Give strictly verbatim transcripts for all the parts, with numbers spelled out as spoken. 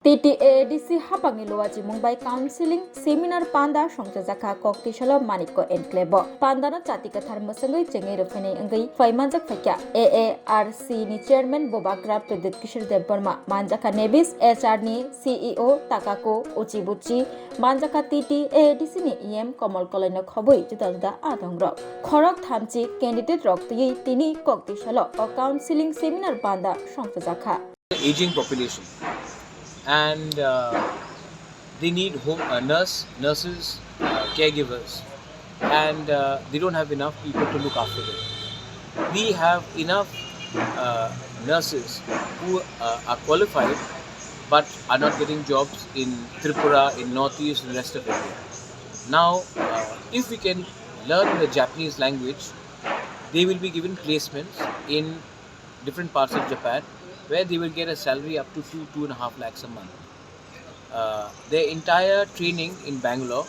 T T A A D C hapangni luachimung bai counseling seminar panda songchajakha Koktisalo Manikko Enclave o. Pandano chati kathar mwswngwi chengwi rwphainai wngwi phaimanjak phaikha. A A R C ni chairman Bubagra Pradyut Kishore Debbarma, manjakha Nevis H R ni C E O Takako Uchibuchi, manjakha T T A A D C ni E M Komol Koloino khobwi juda juda adongrok. Khorok thamchi candidate rok twiwi tini Koktisalo o counseling seminar panda songchajakha. Aging population, and uh, they need home uh, nurse, nurses, uh, caregivers, and uh, they don't have enough people to look after them. We have enough uh, nurses who uh, are qualified but are not getting jobs in Tripura, in Northeast, and rest of India. Now, uh, if we can learn the Japanese language, they will be given placements in different parts of Japan where they will get a salary up to two, two and a half lakhs a month. Uh, their entire training in Bangalore,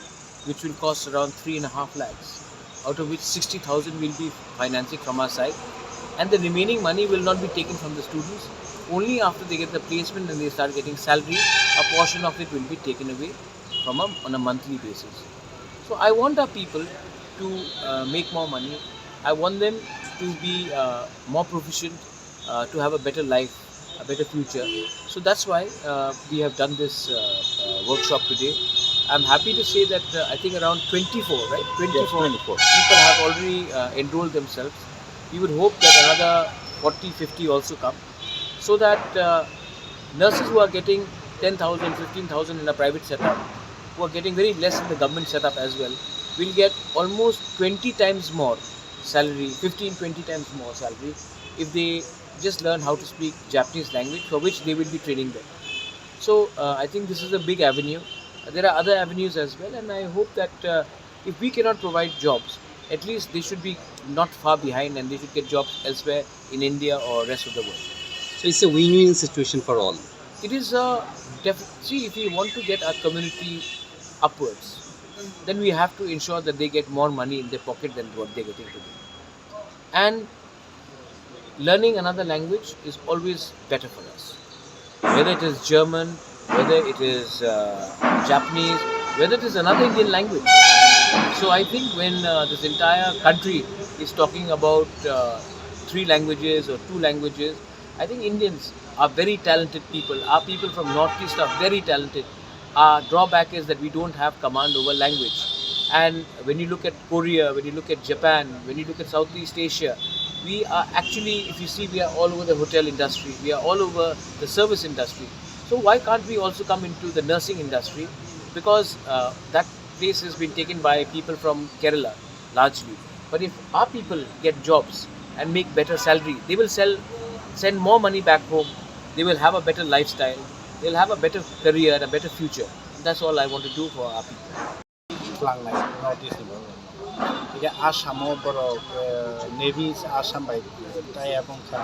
which will cost around three and a half lakhs, out of which sixty thousand will be financing from our side, and the remaining money will not be taken from the students. Only after they get the placement and they start getting salary, a portion of it will be taken away from a, on a monthly basis. So I want our people to uh, make more money. I want them to be uh, more proficient, uh, to have a better life, a better future. So that's why uh, we have done this uh, uh, workshop today. I'm happy to say that uh, I think around twenty-four, right? Yes, twenty-four twenty-four. People have already uh, enrolled themselves. We would hope that another forty, fifty also come, so that uh, nurses who are getting ten thousand, fifteen thousand in a private setup, who are getting very less in the government setup as well, will get almost twenty times more salary, fifteen, twenty times more salary if they just learn how to speak Japanese language, for which they will be training them. So uh, I think this is a big avenue. There are other avenues as well, and I hope that uh, if we cannot provide jobs, at least they should be not far behind and they should get jobs elsewhere in India or rest of the world. So it's a win-win situation for all. It is a def- see, if we want to get our community upwards, then we have to ensure that they get more money in their pocket than what they're getting today. And learning another language is always better for us. Whether it is German, whether it is uh, Japanese, whether it is another Indian language. So I think when uh, this entire country is talking about uh, three languages or two languages, I think Indians are very talented people. Our people from Northeast are very talented. Our drawback is that we don't have command over language. And when you look at Korea, when you look at Japan, when you look at Southeast Asia, we are actually, if you see, we are all over the hotel industry, we are all over the service industry. So why can't we also come into the nursing industry? Because uh, that place has been taken by people from Kerala largely. But if our people get jobs and make better salary, they will sell, send more money back home. They will have a better lifestyle. They'll have a better career, a better future. That's all I want to do for our people. Tlangnai North East ni borok. Hingke Assam o borok, eh, Navy Assam bai tie up wngkha,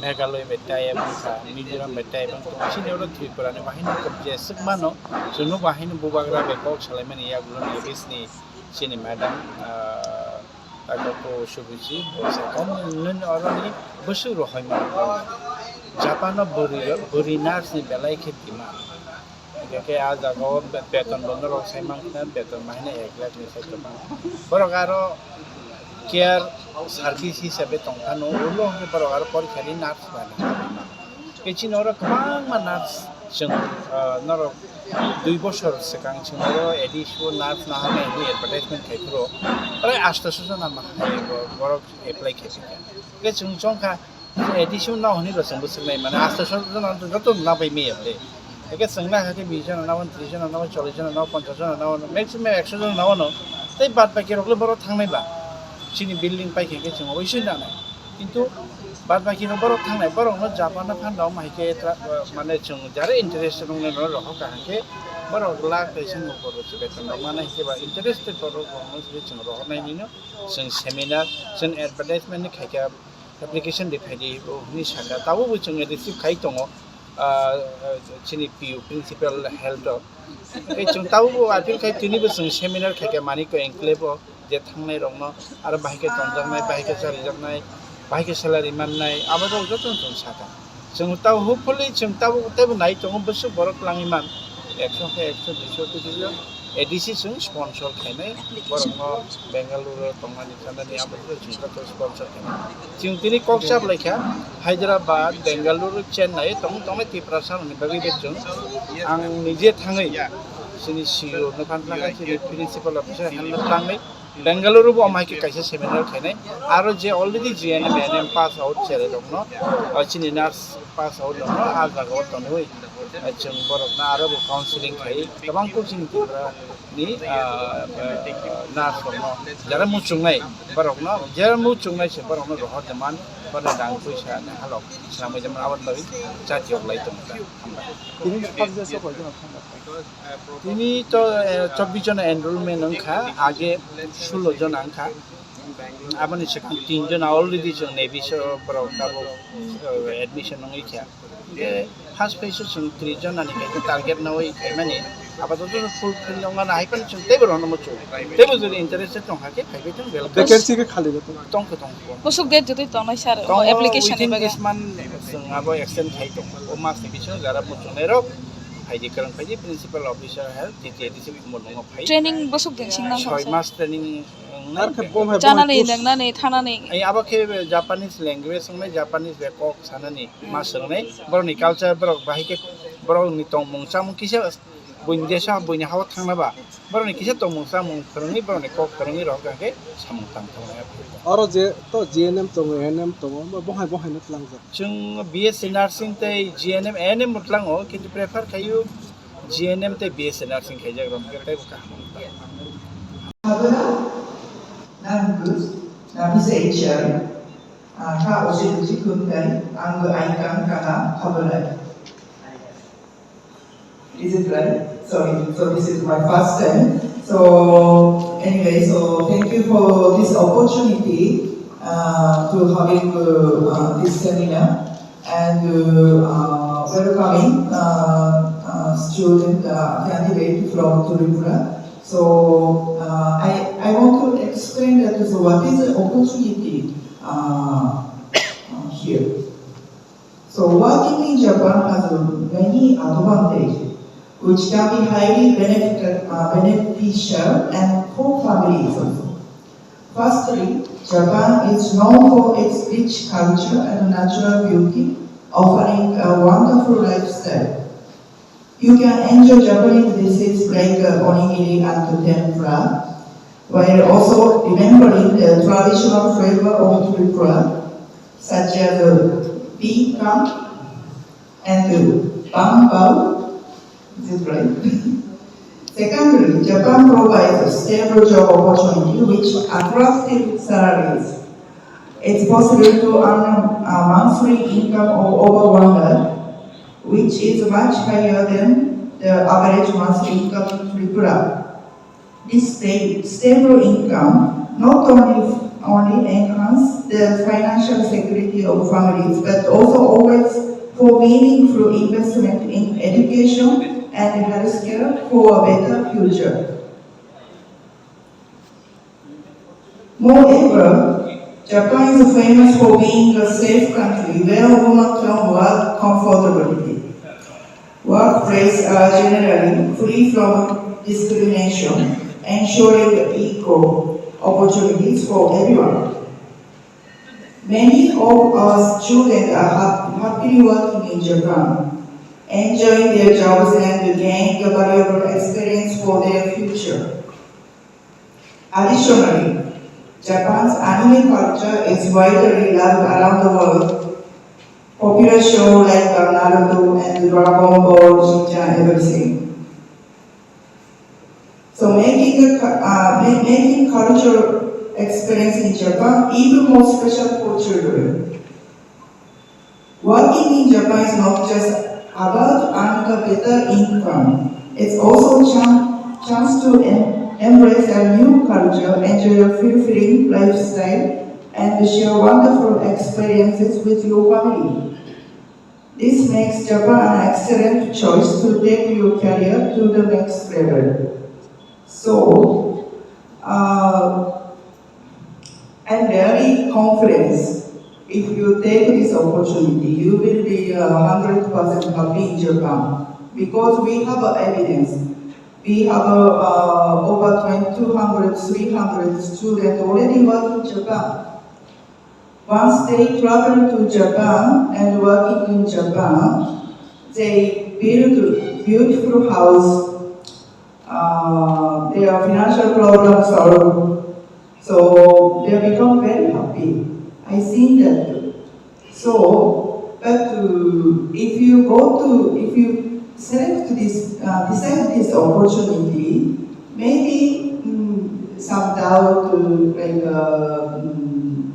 Meghalaya bai tie up wngkha, Mizoram bai tie up wngkha. Chini oro Tripura ni bahai no jeswk mano, chwng no bahai no bubagra bai kok salaimani yagulo Navy ni chini madam, ah, Takako Subuchi, bo se kom nini oro ni bwswk rohorma rok. Japan o bwrwi rok, bwrwi nurse ni belai khe demand. Hingke khe ah jaga o be-, beton bo norok sai mankha, beton mahaino ek lakh ni sai tongma. Borok aro care service hisabe tongphano, ulo hwnkhe borok aro porikha ri nurse bai nang. Khe chini oro kwbangma nurse chwng, ah, norok dui bosor swkang chwng oro A D C o nurse naharnai hwnwi advertisement khai phuru prai asto sho jona ma hai bo-, borok apply khai phaikha. Khe chwng chongkha A D C o nao hwnwi bo chwng bwswk nai mane asto sho jona joto na bai maya ble. Hingke chwng na khe bish jona nao, tris jona nao, chollish jona nao, ponchash jona nao, maximum ekso jona nao no. Tei bad baki rok le borok thangnai ba. Chini building pai khe chwng oiso nanai. Kintu bad baki rok borok thangnai, borok no Japan no phan rok hai khe tra-, mane chwng jare interest rok no rohor ka hwnkhe borok lakh kaisa no borok se beton rok mane hwnkhe ba interested borok rok no se chwng rohor nai nino chwng seminar, chwng advertisement ni khaikha application de phai di hwnwi sakha. Tabuk bo chwng receive khai tongo, ah, chini P U, Principal Health o. Tei chwng tabuk bo appeal khai tini bo chwng seminar khaikha Manikko Enclave o, je thangnai rokno aro bahai khe tonjaknai, bahai khe charijaknai, bahai khe salary mannai, abo rok joto no chwng sakha. Chwng tabuk hopefully chwng tabuk teibo nai tongo bwswk borok twlangwi man. Ekso khe ekso, duiso khe duiso. A D C chwng sponsor khainai borokno Bangalore tongmani sanani abo chwng sponsor khainai. Chwng tini kok chap laikha Hyderabad, Bangalore, Chennai tong tongnai Tiprasa ni bagwi be chwng ang nije thangwi chini C E O no phan twlangkha, chini principal officer hand no twlangwi Bangalore bo amai khe kaisa seminar khainai. Aro je already G N M, A N M pass out cherai rokno, ah, chini nurse pass out rokno ah jaga o tonwi, ah, chwng borokno aro bo counseling khai kwbang kok chini Tripura ni, ah, ah, nurse rokno jara muchungnai borokno, jara muchungnai se borokno rohor jaman, borokno rang puisa ni halok swnamwi jaman aboni bagwi chati ok lai tongo ta. Hambai. Tini subject o koi jona thangkha? Tini to, eh, chobbish jona enrollment wngkha, age sullo jona wngkha. Aboni swkang tin jona already chwng Navy so borok tabuk, eh, admission wngwi kha. Hingke first phase o chwng tris jona ni kaisa target nawi khaimani. Apatot fulfill wngmani hai phano chwng teibo rohorno muchungo. Teibo jodi interested tongkha khe phaibai thung, welcome. Vacancy khe khali bo tong? Tongkha, tongkha. Bwswk date jotoi tongnai sir, tongo, application ni within bagwi? This month chwng abo extend khai tongo. O mas ni bisingo jara muchungnai rok phaidi, kwrwng phaidi, principal officer health, T T A D C Kumulwng o phai. Training bwswk din sing nang soi sir? Mas training wngnai. Ar khe bo hai chanani, bo hai lengnani, thanani. Ai abo khe Japanese language wngnai, Japanese bai kok sanani ma swrwngnai. Borokni culture, borok bahai khe borokni tongmung chamung kisa buini desa buini hao thangna ba. Borokni kisa tongmung chamung phwrwngwi, borokni kok phwrwngwi rok hwnkhe samung tangthoknai. Oro je to G N M tongo, A N M tongo, bo hai bo haino tlangjak. Chwng B S C nursing tei G N M, A N M bo tlango, kintu prefer khaio G N M tei B S C nursing khaijak rok hwnkhe teibo kaham wngkha. Habera, nang good, na bisa H R, ah, kha osi osi khum kai, ang go ai kang kana habera. Is it right? Sorry, so this is my first time. So anyway, so thank you for this opportunity, uh, to having, uh, uh, this seminar and, uh, uh, welcoming, uh, uh, student, uh, candidate from Tripura. So, uh, I, I want to explain that is what is the opportunity, uh, uh, here. So working in Japan has a many advantage, which can be highly benefit, uh, beneficial and for families also. Firstly, Japan is known for its rich culture and natural beauty, offering a wonderful lifestyle. You can enjoy Japanese dishes like, uh, onigiri and tempura, while also remembering the traditional flavor of Tripura, such as, uh, bee kam and, uh, bambao. Is it right? Secondly, Japan provides a stable job opportunity with attractive salaries. It's possible to earn a monthly income of over one lakh, which is much higher than the average monthly income in Tripura. This sta-, stable income not only, only enhance the financial security of families, but also always for meaningful investment in education and healthcare for a better future. Moreover, Japan is famous for being a safe country where women can work comfortably. Workplaces are generally free from discrimination, ensuring equal opportunities for everyone. Many of our students are hap-, happily working in Japan, enjoying their jobs and gaining valuable experience for their future. Additionally, Japan's anime culture is widely loved around the world. Popular shows like Naruto and Dragon Ball, Shinchan, everything. So making a cu-, uh, ma-, making cultural experience in Japan even more special for children. Working in Japan is not just about earning a better income. It's also a chan-, chance to em-, embrace a new culture, enjoy a fulfilling lifestyle, and share wonderful experiences with your family. This makes Japan an excellent choice to take your career to the next level. So, uh, I'm very confident If you take this opportunity, you will be a hundred percent happy in Japan because we have a evidence. We have a, uh, over twenty, two hundred, three hundred students already work in Japan. Once they travel to Japan and working in Japan, they build beautiful house. Uh, their financial problems solved. So they become very happy. I seen that too. So, but uh, if you go to, if you select this, uh, decide this opportunity, maybe mm, some doubt, uh, like uh, mm,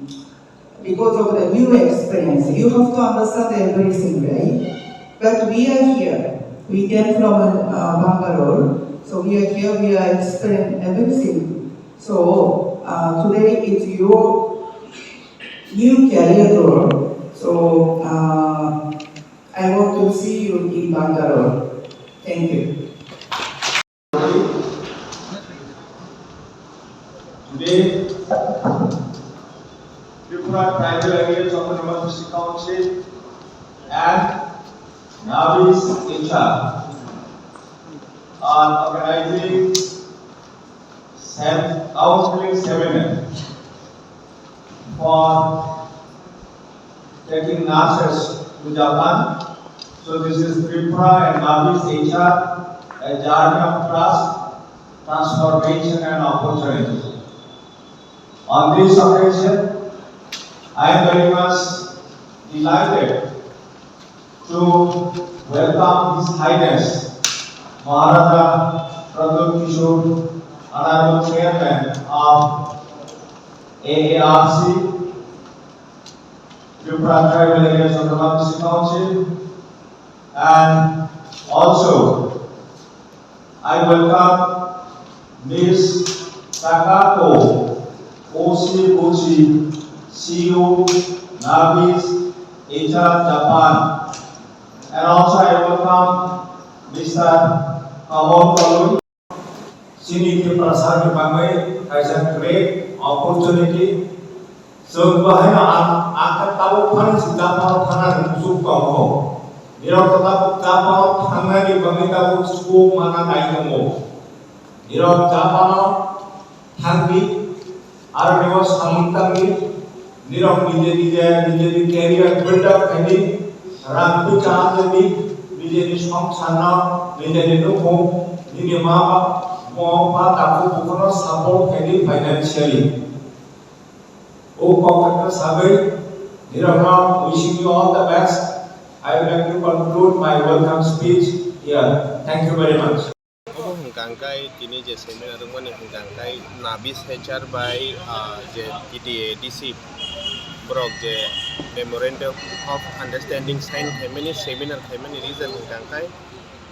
because of the new experience, you have to understand everything, right? But we are here. We came from uh, Bangalore, so we are here. We are experiencing everything. So uh, today is your new career door. So uh, I hope to see you in Bangalore. Thank you. Today, Tripura Tribal Areas Autonomous District Council and Navis H R are organizing sem-, counseling seminar for taking nurses to Japan. So this is Tripura and Navis H R, a journey of trust, transformation and opportunity. On this occasion, I am very much delighted to welcome His Highness Maharaja Pradyot Kishore, Honorable Chairman of A A R C, Tripura Tribal Areas Autonomous Council, and also I welcome Miss Takako Oshibuchi, C E O, Navis H R Japan, and also I welcome Mister Kamal Kalui. Chini Tiprasa ni bagwi kaisa great opportunity. Chwng bahaino ang, ang khe tabuk phano si Japan-o thangnani muchuk tongo. Nirok tabuk Japan-o thangnani bagwi tabuk suk mana nai tongo. Nirok Japan-o thangdi, aro nirok samung tangdi. Nirok nije nije, nijeni career build up khaidi, rang puja anjani, nijeni songsarno, nijeni nukhung, nini ma ba, mo ba takhuk bukhukno support khaidi financially. O kok khe sagwi, nirokno wishing you all the best. I would like to conclude my welcome speech here. Thank you very much. Obo hwnkha hwnkhe tini je seminar wngmani hwnkha hwnkhe Navis H R bai, ah, je T T A D C borok je Memorandum of Understanding sign khaimani, seminar khaimani reason hwnkha hwnkhe,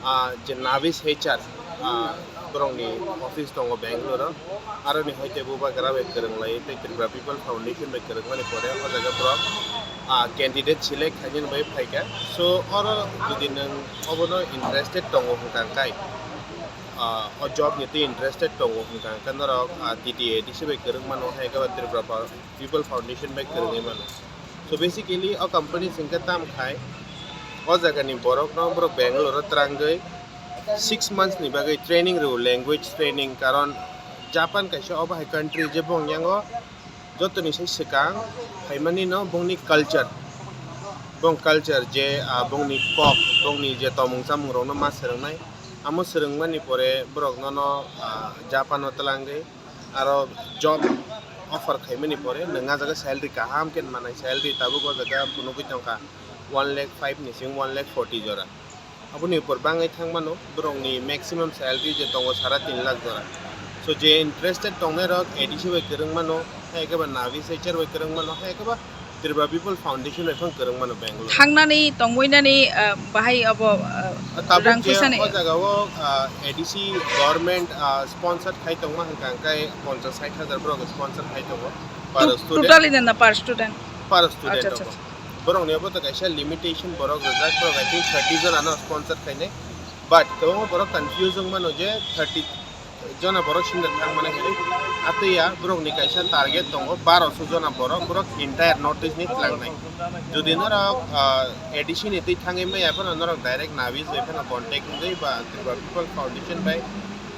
ah, je Navis H R, ah, borokni office tongo Bangalore-o, aroni hai tei bubagra bai kwrwng lai tei Tripura People Foundation bai kwrwngmani pore o jaga borok, ah, candidate select khainani bai phaikha. So oro jodi nwng obono interested tongo hwnkha hwnkhe, ah, o job ni twi interested tongo hwnkha hwnkhe norok, ah, T T A D C bai kwrwng mano, hai khe ba Tripura Power People Foundation bai kwrwngwi mano. So basically o company se hwnkhe tamo khai o jagani borokno borok Bangalore-o twrangwi six months ni bagwi training rw, language training, karon Japan kaisa obo hai country je bongni yango jotoni sai swkang phaimani no bongni culture, bong culture je, ah, bongni kok, bongni je tomung chamung rokno ma swrwngnai, amo swrwngmani pore borok nono, ah, Japan o twlangwi aro job offer khaimani pore nwng ah jaga salary kaham khe manai, salary tabuk o jaga phunugwi tongkha one lakh five ni simi one lakh forty jora. Aboni upor bangwi thang mano, borokni maximum salary je tongo sara tin lakh jora. So je interested tongnai rok A D C bai kwrwng mano, hai khe ba Navis H R bai kwrwng mano, hai khe ba Tripura People Foundation bai phang kwrwng mano Bangalore. Thangnani tongwi nani, ah, bahai abo, ah, tabuk rang je phuisani o jaga o, ah, A D C government, ah, sponsor khai tongma hwnkha hwnkhe ponchas sait hajar borok sponsor khai tongo per student. Totally na per student? Per student. Acha, acha, tongo. Acha. Borokni obo to kaisa limitation borok rijak, borok I think thirty jona no sponsor khainai. But kwbangma borok confuse wng mano je thirty, jona borok sindar thangmani hinwi. Atwi ya borokni kaisa target tongo, baroso jona borok, borok entire North East ni tlangnai. Jodi norok, ah, A D C ni twi thangwi maya phano norok direct Nabi bai phano contact wngwi ba Tripura People Foundation bai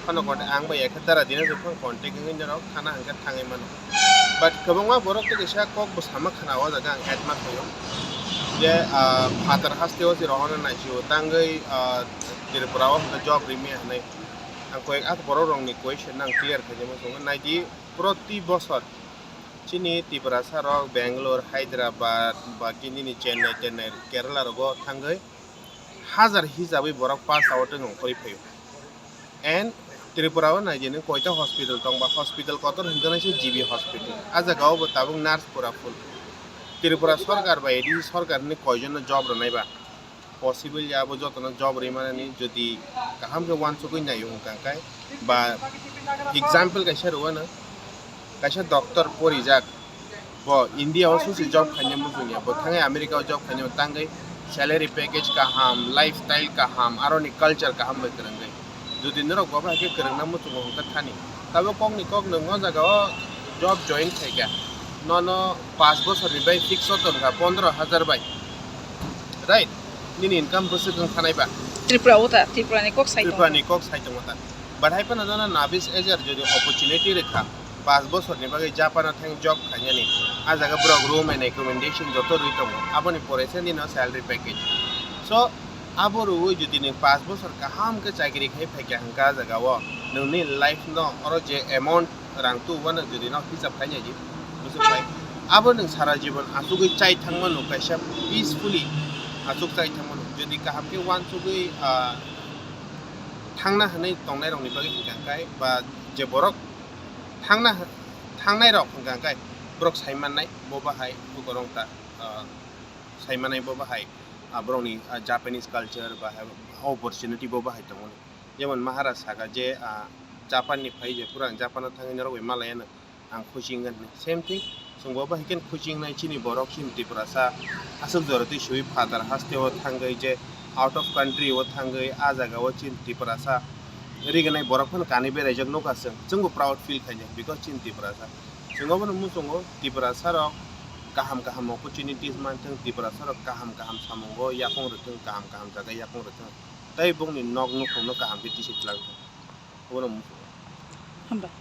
phano contact, ang bai ekhe Dara Dinesh bai phano contact wngwi norok thana hwnkhe thangwi mano. But kwbangma borok tei kaisa kok bo sama khna o jaga ang add ma khaio. Je, ah, phatar haste o se rohorna naisio tangwi, ah, Tripura o hwnkhe job rimya hinwi. Ang koi ak borok rokni question ang clear khainai muchungo. Naidi proti bosor chini Tiprasa rok Bangalore, Hyderabad, ba khe nini Chennai, Chennai, Kerala rogo thangwi hajar hisabwi borok pass out wng ongkhorwi phaio. And Tripura o naidi nung koita hospital tong ba, hospital kotor hwnkhe naise G B hospital. A jaga o bo tabuk nurse pura full. Tripura sorkar bai A D C sorkar ni koijon no job rwnai ba? Possible ya abo jotono job rwi manani, jodi kaham khe uansugwi naio hwnkha khe, ba example kaisa rwano, kaisa doctor porijak, bo India o susi job khaina muchungya, bo thangwi America o job khaina tangwi salary package kaham, lifestyle kaham, aroni culture kaham bai kwrwngwi. Jodi norok bo bai khe kwrwngna muchungo hwnkha thani, tabo kokni kok nwng o jaga o job join khaikha, nono paanch bosorni bai fix o tongkha pondro hajar bai, right? Nini income bwswk wng thanai ba? Tripura o ta, Tripura ni kok sai tongo. Tripura ni kok sai tongo ta. But hai phano nono Navis Asia jodi opportunity rwkha, paanch bosorni bagwi Japan o thang job khainani, a jaga borok room and accommodation joto rwi tongo, aboni pore se nino salary package. So, abo rwui jodi nwng paanch bosor kaham khe chakri khai phaikha hwnkha a jaga o, nwngni life no oro je amount rang tu uanw jodi no hisab khai nai di, bwswk bai. Abo nwng sara jibon achugwi chai thangmano, kaisa peacefully achuk chai thangmano. Jodi kaham khe uansugwi, ah, thangna hwnwi tongnai rokni bagwi hwnkha khe, ba je borok thangna, thangnai rok hwnkha khe borok sai mannai bo bahai bukorong ta, ah, sai mannai bo bahai, ah, borokni, ah, Japanese culture ba hai opportunity bo bahai tongo. Jemon Maharaj saka je, ah, Japan ni phai je pura ang Japan o thangwi norok bai malaya no. Ang khusi wngkha hinwi. Same thing, chwng bo bahai khe khusi wngnai chini borok, chini Tiprasa aswk jora twi swi phatar haste o thangwi je out of country o thangwi a jaga o chini Tiprasa rignai borok phano kanwi beraijak nukha chwng. Chwngbo proud feel khainai because chini Tiprasa. Chwng obono muchungo Tiprasa rok kaham kaham opportunities manthwng, Tiprasa rok kaham kaham samungo yapung rwthwng, kaham kaham jaga yapung rwthwng. Tei bongni nok nukhungno kaham khe tisi twlangthwng. Obono muchungo. Hambai.